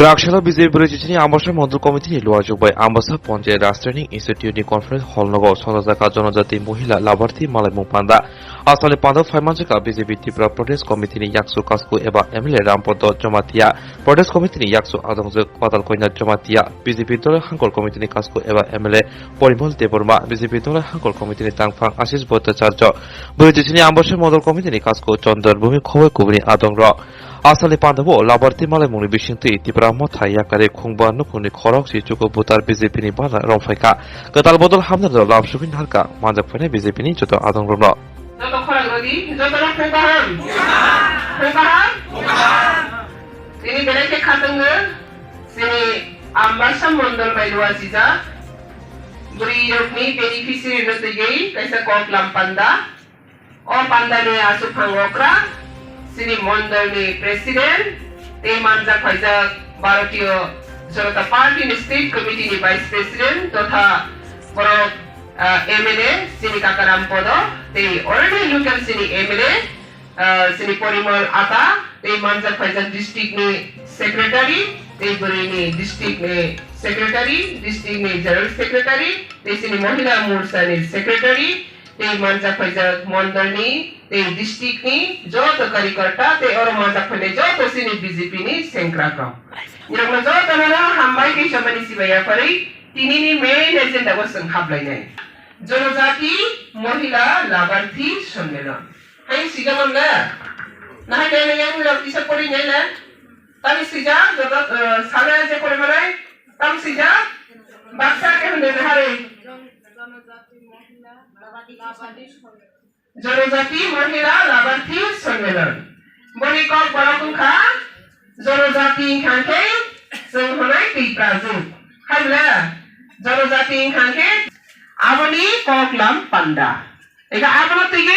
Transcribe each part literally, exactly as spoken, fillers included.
Kwrak salo B J P bwrwi chichini Ambasa Mondol Committee ni luajwk bai Ambasa Panchayat Raj Training Institute ni Conference Hall nogo songjak kha Jonojati Mohila Labarthi Malaimung Panda. Aswkni panda phaimanjak kha B J P Tripura Pradesh Committee ni yaksu kasku eba M L A Rampodo Jamatia, Pradesh Committee ni yaksu adongjwk Patal Koina Jamatia, B J P Dole Hangkol Committee ni kasku eba M L A Porimol Debbarma, B J P Dole Hangkol Committee ni tangphang Ashish Bhattacharya, bwrwi chichini Ambasa Mondol Committee ni kasku Chandra Bhumi Khowai kubuni adongrok. Aswkni pandao Labarthi Malaimungni bisingtwi Tipra Motha yakarwi khungba nukhungni khorok si chuku butar B J P ni bana romphai kha. Kwtal bodol hamjani lam subini harkha manjak phainai B J P ni joto adongrokno. Joto khorang rodi, joto rok phung kaham. Phung kaham? Tini belai khe khatungno chini Ambasa Mondol bai luachijak bwrwi rokni beneficiary no twiwi kaisa koklam panda. O pandani aswk phango kwrak, chini mondolni president, tei manjak phaijak Bharatiya Janata Party ni State Committee ni Vice President totha borok, ah, M L A chini Kakaram Podo, tei already local chini M L A, ah, chini Porimol Ata, tei manjak phaijak district ni secretary, tei bwrwi ni district ni secretary, district ni general secretary, tei chini Mohila Morcha ni secretary, tei manjak phaijak mondolni tei district ni joto karikorta tei oro manjak phainai joto chini B J P ni sengkrak rok. Nirokno jotono no hambai tei chomani chibai yapharwi tinini main agenda o chwng haplainai. Jonojati Mohila Labarthi Sonmelon. Hai sigamon le? Nahai nai nai yang rok kisa pori nai le? Tamo swijak, joto, eh, sale je pore manai, tamo swijak, baksa khe hwnwi naharwi. Jonojati Mohila Labarthi Sonmelon. Boni kok borok wngkha, Jonojati wngkha khe chwng hwnwi twi prajwk. Hai bwle? Jonojati wngkha khe aboni koklam panda. Ega abono twiwi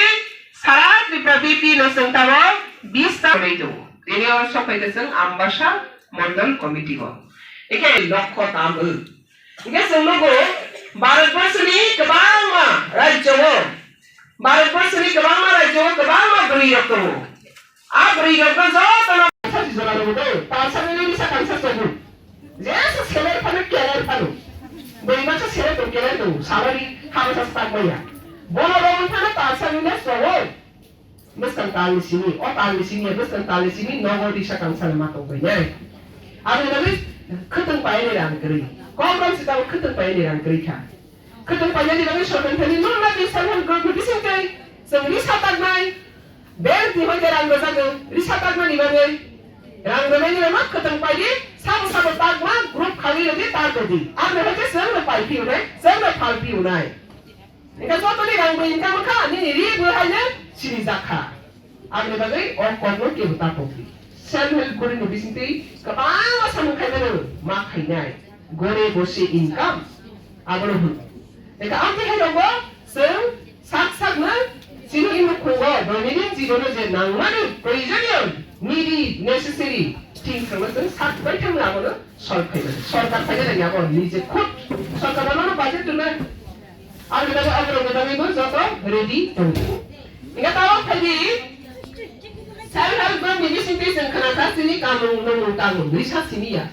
sara Tripura B P no chwng tabok bis ta hwnwi tongo. Tini o sok phaikhe chwng Ambasa Mondol Committee o. Eke lokho tam o. Eke chwng nugo Bharat Borso ni kwbangma rajyo o, Bharat Borso ni kwbangma rajyo o kwbangma bwrwi rok tongo. A bwrwi rok no joto no sati jora rw do, ta sani ni sa kan sa tongo. Jesa seler phano keler phano. Bwrwi baksa seler tong keler tong. Salary habo sa tak maya. Bono romwi phano ta sani le sogo. Bwskang talni simi, o talni simi, bwskang talni simi nogo risa kangsano ma tong bai nai. Aboni bagwi khwtwng paini rang kwrwi. Kok rom se tamo khwtwng paini rang kwrwi kha. Khwtwng painani bagwi sorkar thani nung na twi self help group ni bising twi chwng risa taknai. Bank ni hoi khe rang rwjago, risa taknani bagwi. Rang rwnaini rano khwtwng paidi, sabo sabo takma group khagwi rwdi, tak rwdi. Aboni hoi khe chwng no pai phi unai, chwng no phal phi unai. Hingke jotoni rang bo income kha, nini ri bo haino sini jakha. Aboni bagwi o kokno kebo ta pokdi. Self help group ni bisingtwi kwbangma samung khaimano ma khainai. Gore bose income. Abono hwn. Hingke amtwi hai rogo chwng sak sakno chini nukhungo doinidin jibono je nangmani proyojoniyo needy necessary things rokno chwng sak bai thangno abono solve khaimani. Sorkar khaina nangya abo nije khud. Sorkar bono budget rwna Ang ni bagwi, ang ni bagwi bo joto ready tongo. Hingke tamo phaidi self help group ni bisingtwi chwng khna kha chini kamung nungmung tangmung risa simi ya.